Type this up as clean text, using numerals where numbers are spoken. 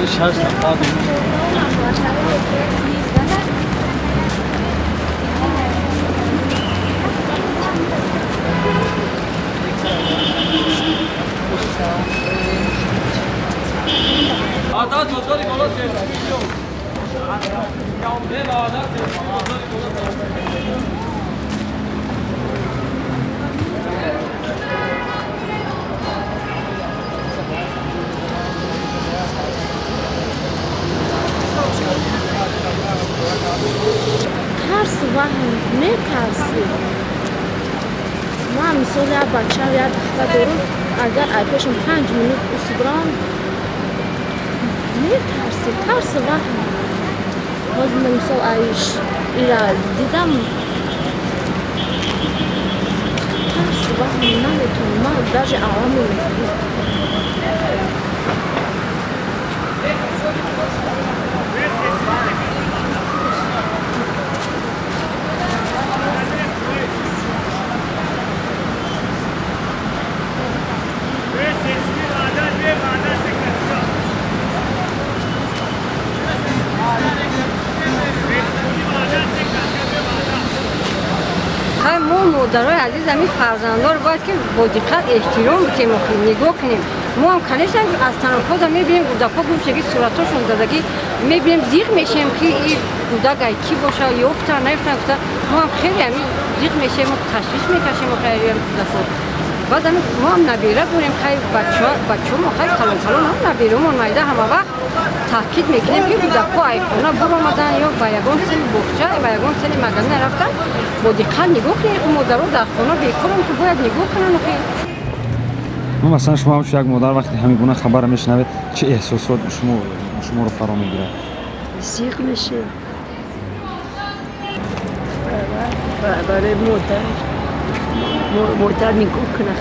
Шаш нафар. Адад бозори боло 3 миллион. Адад бозори боло. Тарс, ваҳм, метарсӣ. Ман, мисол, як бача, як духтар дорам. Агар ай пешам 5 минут усбирам, метарсӣ. Тарс, ваҳм. Ҳозир, мисол, ай ира дидам, тарс, ваҳм, наметавонам. Ман даже аламо мекунам. Мо, модарои азиз, ҳамин фарзандоро бояд ки бо диққат эҳтиром бикунем, нигоҳ кунем. Мо ҳам, конечно, аз танофоза мебинем, кӯдакҳо гумшаги, суратҳошон задагӣ мебинем, зиқ мешем, ки и кӯдак ай кӣ боша, ёфта наёфта гуфта. Мо ҳам хеле ҳамин зиқ мешем, ташвиш мекашем хайриам кӯдакҳо. Баъд ҳамин мо ҳам набера дорем, хай бачаҳомо хай калон калон ҳам набераҳомон майда. Ҳама вақт таъкид мекунем, ки кӯдакҳо ай хона буромадан ё ба ягон сени боғча, ба ягон сени магазин рафтан, бо диққат нигоҳ кунед. Модаро дар хона бекорам, ки бояд нигоҳ кунанд охи. Масалан, шумо ҳамчун як модар, вақте ҳамин гуна хабарро мешунавед, чӣ эҳсосот шуморо фаро мегирад? Зиқ мешем. Барои модар, модар нигоҳ кунад.